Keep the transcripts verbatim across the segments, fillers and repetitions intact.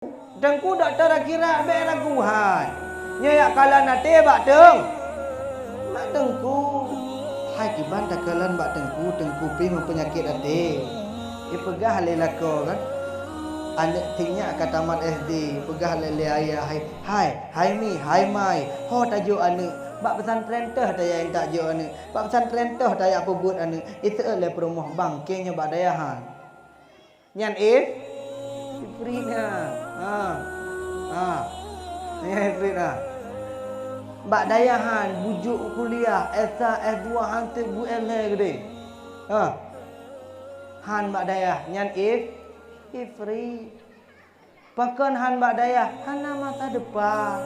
Teungku dokto akhirat, bék ragu hai. Nyoe jak kalon até bak teung-, bak teungku. Hai kiban takalon bak teungku, teungku pih meupeunyakét até. Ipeugah lé lakoe kan, aneuk tinyak ka tamat S D, ipeugah lé, lé ayah, "Hai, hai, hai mi, hai mai, ho tajok aneuk, bak pesantren teuh tajak intat jok aneuk, bak pesantren teuh tajak peubuet aneuk, iseuôt lé peurumoh bangke nyoe bak dayah han." Nyan If-, Ifrit na. Ha. Ha. Nyan Ifrit na. Bak dayah han, bujok kuliah, S satu, S dua, han teuk bu S lhèe keudéh. Ha. Han bak dayah, nyan If-, Ifrit. Pakon han bak dayah, hana masa depan.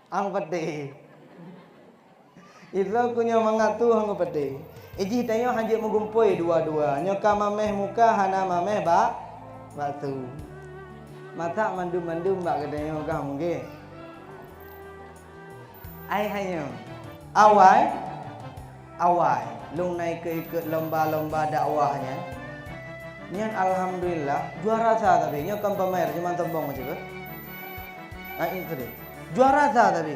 Ang patéh. Isoe ku nyoe mangat tuh ang patéh. Ijih tanyoe hanjeuet meugumpôi dua-dua. Nyoe ka mamèh muka, hana mamèh bak, bak su. Masak mandum-mandum bak geutanyoe kah mungken? Ai hai nyoe. Awai, awai lôn na ikot-ikot lomba-lomba dakwah nyan. Nyan alhamdulillah, juara sa tapi nyoe kon pamer, cuma sombong macam tu. Ai, itu dia. Juara sa tapi.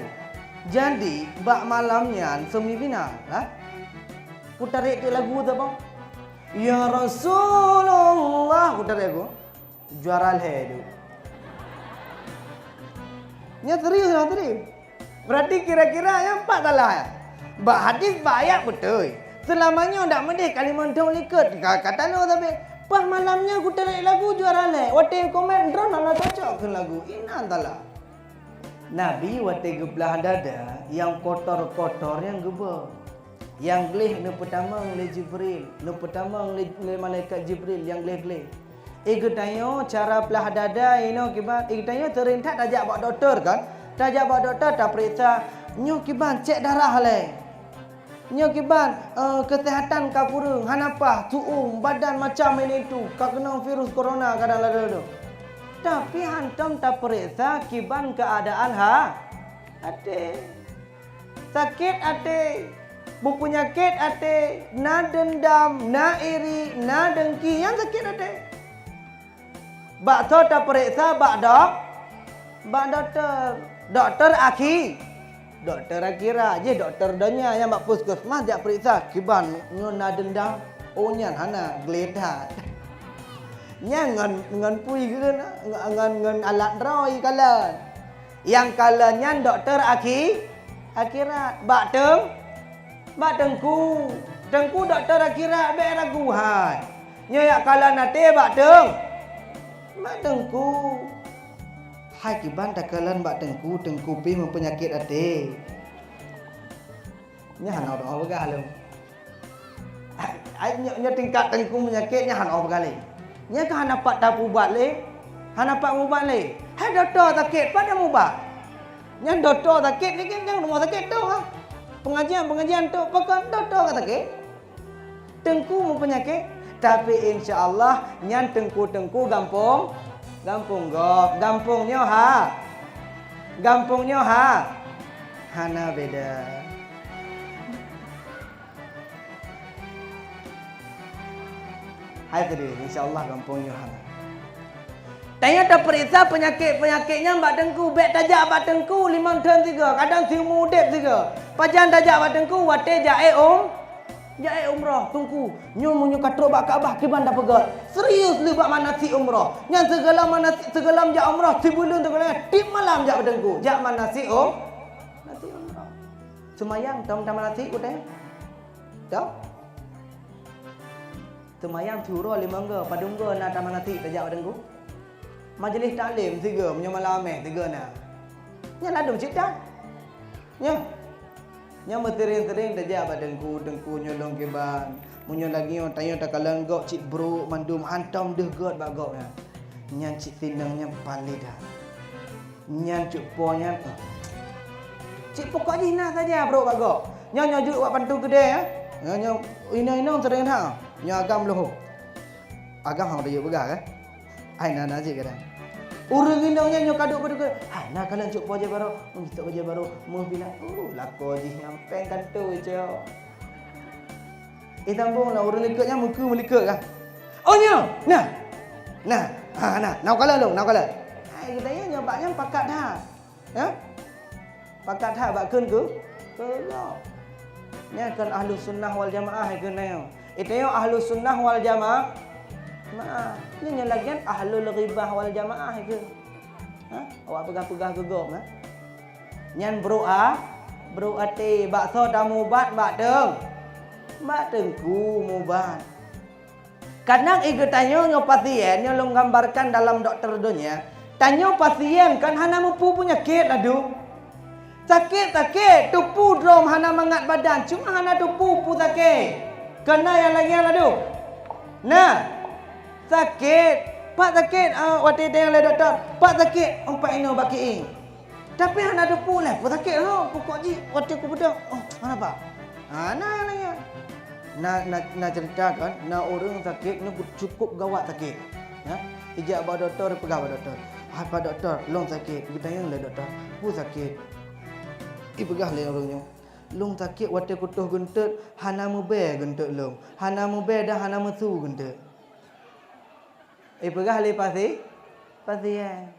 Jadi, bak malam nyan semifinal lah. Kutarek tu lagu tu apa? Ya Rasulullah, kutarek aku. Juara lhèe tu. Nyan serius, nyan serius. Berarti kira-kira nyan pat salah. Bak hadis, bak ayat beutôi. Seulama nyoe dak meudeh Kalimantan likot, ka, ka tanoh sabe. Pas malam nyan kutarek lagu juara lhèe. Watèe komen droeneuh hana cocok keu lagu. Inan salah. Nabi watèe geuplah dada, nyang kotor-kotor nyan geuba. Nyang gleh neupeutamong lé Jibril, neupeutamong lé, lé malaikat Jibril nyang gleh-gleh. Eh, geutanyoe cara plah dada inoe kiban, eh, geutanyoe seuring that tajak bak dokto kan? Tajak bak dokto tapeuriksa, nyoe kiban cek darah lé. Nyoe kiban, eh, keuseuhatan ka kureueng, hana paih, tueng, badan macam ini itu, ka keunong virus corona kadang lagèe tu. Tapi hantom tapeuriksa kiban keuadaan ha-, até. Sakét até, beupeunyakét até, na deundam, na iri, na dengki, nyan sakét até. Bak soe tapeuriksa? Bak dok-, bak dokto. Dokto akhi-, dokto akhirat, jih dokto donya nyang bak puskesmas jak peuriksa, kiban nyoe na deundam. Oh, nyan hana, gleh that. Nyan ngon, ngon pui geuh na, ngon, ngon, ngon alat droe kalon. Nyang kalon nyan dokto akhi-, akhirat. Bak teung-, bak teungku. Teungku dokto akhirat, bék ragu hai. Nyoe jak kalon até bak teung-, bak teungku. Hai kiban takalon bak teungku, teungku pih meupeunyakét até. Nyan hana ureueng peugah lom. Ai, ai, nyoe, nyoe tingkat teungku meupeunyakét nyan hana peugah lé. Nyan ka hana pat tapeuubat lé. Hana pat meuubat lé. Hai dokto sakét, pat tamubat? Nyan dokto sakét, nyan kan rumoh sakét tu, ha. Pengajian, pengajian tu, pakon dokto ka sakét? Teungku meupeunyakét, tapi insya Allah nyan teungku-teungku gampông, gampông gob, gampông nyoe ha. Gampông nyoe ha. Hana beda. Hai tadi, insya Allah gampông nyoe hana. Tanyoe tapeuriksa peunyakét-peunyakét nyan bak teungku, bék tajak bak teungku limong thon sigoe, kadang siumu udeb sigoe. Pajan tajak bak teungku, watée jak ék um-, jak ék umroh, teungku. Nyoe meunyoe ka trok bak Ka'bah kiban tapeugét. Serius le bak manasik umroh. Nyan sigohlom manasik, sigohlom jak umroh, sibuleuen sigohlom, tiep malam jak bak teungku, jak manasik um-, manasik umroh. Seumayang tom tamanasik udeb. Tom? Seumayang siuroe limong goe, padum goe na tamanasik tajak bak teungku? Majeulih taklim sigoe, meunyoe malam Ahad sigoe na. Nyan ladum cit that. Nyan. Nyan meuseuring-seuring tajak bak teungku, teungku nyoe lôn kiban. Meunyoe lagée nyoe tanyoe takalon gob cit brok mandum, hantom deuh göt bak gob nyan. Nyan cit sinong nyan paléh that. Nyan cut po nyan. Cit pokok jih na saja brok bak gob. Nyoe, nyoe jeuet bak pantu keudè, ya. Nyoe, nyoe inong-inong seuring na. Nyoe agam leuho. Agam hana jeuet peugah, kan? Ai na, na cit kadang. Ureuëng inong nyan nyoe ka duek beudeukeuet, "Hai, na kalon cok po jai barô, meugitok bajai barô, meuh binat." Uh, lakoe jih nyan péng kantô, cok. Eh, sambong lah, ureuëng likot nyan muka meulikot kah. "Oh, nyoe! Nah! Nah! Ha, nah! Nau kalon lôn, nau kalon!" Hai, geutanyoe nyoe bak nyan pakat that. Ha? Pakat that bak kheun keu, keu gob. Nyan kon ahlu sunnah wal jamaah kheun nyoe. Geutanyoe ahlu sunnah wal jamaah. Maah, nyoe nyan lagée ahlul ghibah wal jamaah kheun. Ha? Awak peugah-peugah keu gob, ha? Nyan brok a, brok até, bak soe tamubat, bak teung-, bak teungku mubat. Kadang i geutanyoe nyoe pasien, nyoe lôn gambarkan dalam doktor donya, tanyoe pasien kan hana mupu peunyakét ladum. Sakét-sakét, tupu droe hana mangat badan, cuma hana tupu peue sakét. Kon na nyang lagée nyan ladum? Na. Sakét. Pat sakét, ah, watée tanyong lé dokto, "Pat sakét?" "Oh, pat inoe bak kiéng." Tapi hana teupeu lé peue sakét nyoe, pokok jih watée kubeudôh, oh, hana ba. Ha, na lagée nyan. Na, na, na cerita kan, na ureuëng sakét nyoe cukôp gawat sakét. Ya, ijak bak dokto, peugah bak dokto, "Hai Pak Dokto, lôn sakét." Geutanyong lé dokto, "Peue sakét?" Ipeugah lé ureuëng nyoe, "Lôn sakét watée kutoh geuntot, hana meubée geuntot lôn, hana meubée dan hana meusu geuntot." Ipeugah lé pasi-, pasien.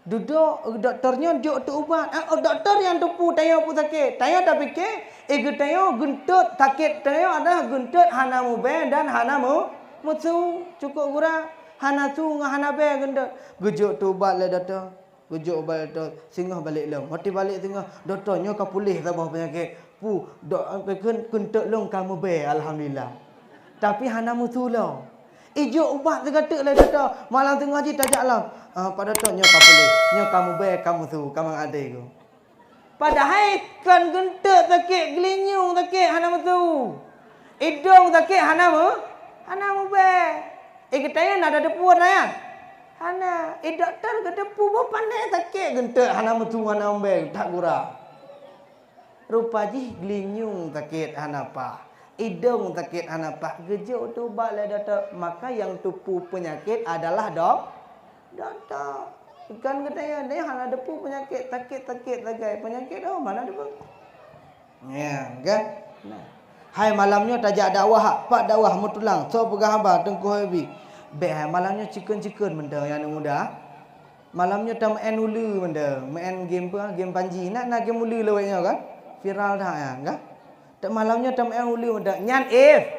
Dudoe, dokto nyoe jok teu ubat. Ah, oh, dokto nyang teupeu tanyoe peue sakét. Tanyoe tapike, eh, geutanyoe geuntot, sakét tanyoe adalah geuntot hana meubée dan hana meu-, meusu. Cukôp gura, hana su ngon hana bée geuntot. Geujok teu ubat lé dokto. Geujok ubat lé dokto, singoh balek lom. Watée balek singoh, "Dokto, nyoe ka puléh saboh peunyakét." Pu, dok, eh, kheun, geuntot lôn ka meubée, alhamdulillah. Tapi hana meusu lom. Ijok ubat sigateuk lé dokto, malam teungoh jih tajak lom. "Ah, Pak Dokto, nyoe ka puléh, nyoe ka meubée, ka meusu, ka mangat até ku." Padahai kon geuntot sakét, geulinyueng sakét, hana meusu. Idong sakét, hana meu-, hana meubée. Eh, geutanyoe na tateupeue nyan? Hana. Eh, dokto geuteupeue boh pandai sakét geuntot, hana meusu, hana meubée, that gura. Rupa jih geulinyueng sakét hana paih, idong sakét hana paih, geujok teu ubat lé dokto, maka nyang teupeu peunyakét adalah dok-, dokto. Kon geutanyoe, tanyoe hana teupeu peunyakét, sakét-sakét sagai, peunyakét, oh, hana teupeu. Ya, kan? Nah. Hai malam nyoe tajak dakwah, pat dakwah meutulang, soe peugah haba Teungku Habibi. Bék hai malam nyoe cikon-cikon mantong nyang muda. Malam nyoe tameu'en uleue mantong, meu'en game peue, game panji. Na, na game uleue lawét nyoe kan? Viral that nyan kan? Teuk malam nyoe tameu'en uleue mantong. Nyan if-,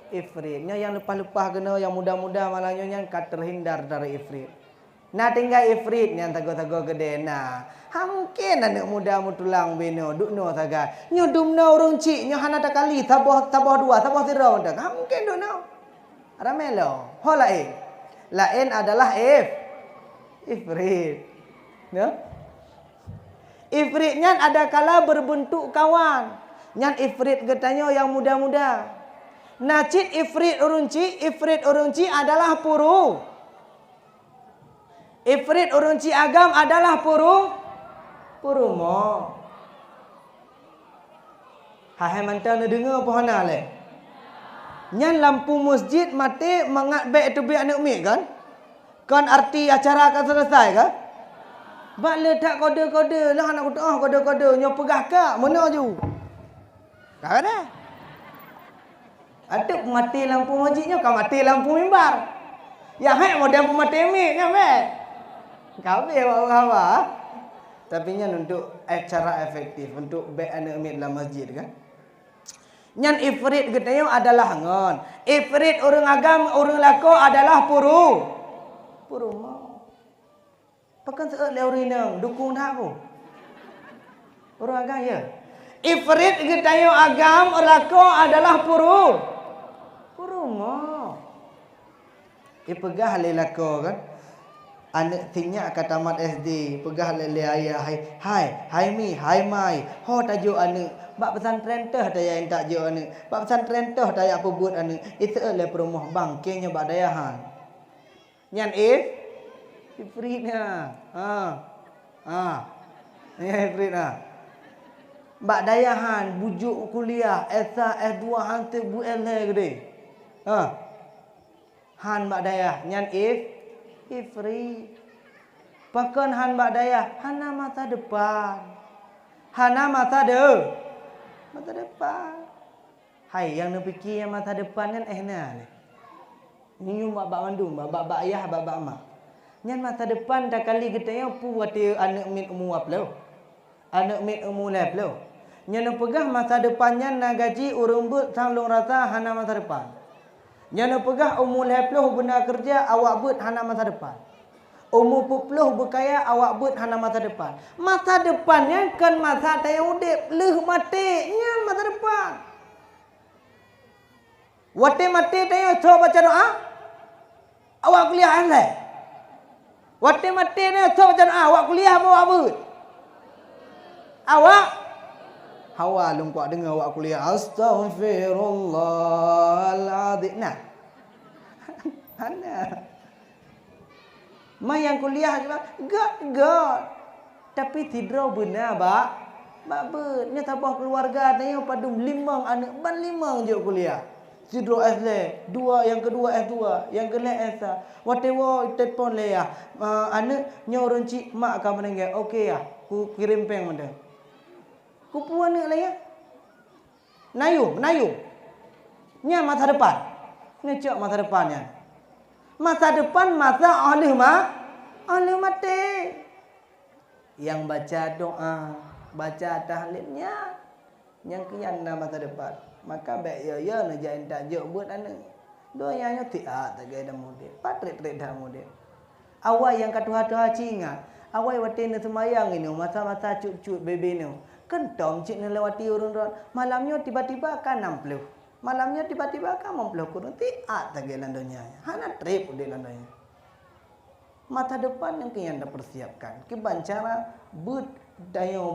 ifrit. Nyoe nyang leupah-leupah keunoe, nyang muda-muda malam nyoe nyan ka terhindar dari ifrit. Na tinggai ifrit nyan sagoe-sagoe keudè na. Hana mungken aneuk muda meutulang binoe, duek noe sagai. Nyoe dumnoe ureueng chik, nyoe hana takali, saboh, saboh dua, saboh sidroe mantong. Hana mungken duek noe. Ramé lom. Ho laén. Laén adalah if-, ifrit. Ya? Ifrit nyan ada kala berbentuk kawan. Nyan ifrit geutanyoe nyang muda-muda. Na cit ifrit ureueng chik, ifrit ureueng chik adalah puru-, ifrit ureueng chik agam adalah puru-, purumoh. Hai mantong neudeungoe peue hana lé? Nyan lampu masjid maté mangat bék teubiet aneuk miet kan? Kon arti acara ka selesai kan? Bak le that kode-kode lah aneuk kutoh kode-kode nyoe peugah ka meunoe ju. Ka dah. Adak peumaté lampu masjid nyoe ka maté lampu mimbar. Ya hek model peumaté mic nyoe meh. Ka habéh awak haba. Tapi nyan untuk, eh, cara efektif untuk bék aneuk miet lam masjid kan. Nyan ifrit geutanyoe adalah ngon. Ifrit ureueng agam, ureueng lakoe adalah puru-, purumoh. Pakon seuôt lé ureueng inong, dukung that bu? Ureueng agam, ya. Ifrit geutanyoe agam, lakoe adalah puru-, purumoh. Ipeugah lé lakoe kan, aneuk sinyak ka tamat S D, peugah lé, lé ayah, "Hai, hai, hai mi, hai mai, ho tajok aneuk, bak pesantren teuh tajak intat jok aneuk, bak pesantren teuh tajak peubuet aneuk." Iseuôt lé peurumoh, "Bang, kèe nyoe bak dayah han." Nyan if-, ifrit na. Ha. Ha. Nyan ifrit na. Bak dayah han, bujuk kuliah, S satu, S dua han teuk bu S lhèe keudéh. Ha. Han bak dayah, nyan if-, ifrit. Pakon han bak dayah? Hana masa depan. Hana masa de-, masa depan. Hai, nyang neupike nyang masa depan nyan eh na lé. Nyoe bak-bak mandum, bak-bak ayah, bak-bak mak. Nyan masa depan takali geutanyoe peue watée aneuëk miet umu dua ploh. Aneuëk miet umu lhée ploh. Nyan neupeugah masa depan nyan na gaji ureuëng beuet sang lôn rasa hana masa depan. Nyan neupeugah umu lhée ploh beuna keureuja awak beuet hana masa depan. Umu peuet ploh beukaya awak beuet hana masa depan. Masa depan nyan kon masa tanyoe udeb, lheueh maté, nyan masa depan. Watée maté tanyoe soe baca doa? Awak kuliah S lhée. Watée maté tanyoe soe baca doa? Awak kuliah apa awak beuet? Awak hawa lôn kuak deungoe awak kuliah, "Astaghfirullahaladzim." Nah. Hana. Ma nyang kuliah cuma göt-göt. Tapi sidroe beuna bak, bak beuet. Nyoe saboh keuluwarga tanyoe padum limong aneuëk, ban limong jok kuliah. Sidroe S lhée, dua, nyang keudua S dua, nyang keulhée S sa. Watée woe telepon lé yah, "Ah, aneuëk, nyoe ureuëng chik mak ka meuninggai." "Oke yah, kukirém péng mantong." Kupeue aneuëk lé nyan? Meunayue, meunayue. Nyan masa depan. Neucok masa depan nyan. Masa depan masa óh lheueh ma-, óh lheueh maté. Nyang baca doa, baca tahlil nyan, nyang keu nyan na masa depan. Maka bék yo-yo neujak intat jok beuet aneuëk. Donya nyoe tiat lagée lam udeb, patrek-trek that udeb. Awai nyang ka tuha-tuha ci ingat, awai watée neuseumayang inoe masa-masa cut-cut bebe nyoe, keuntông cit neulewati ureuëng rot. Malam nyoe tiba-tiba ka nam ploh, malam nyoe tiba-tiba ka limong ploh kureueng. Tiat lagée lam donya nyoe, hana treb udeb lam donya. Masa depan nyang keu nyan tapersiapkan. Kiban cara beuet tanyoe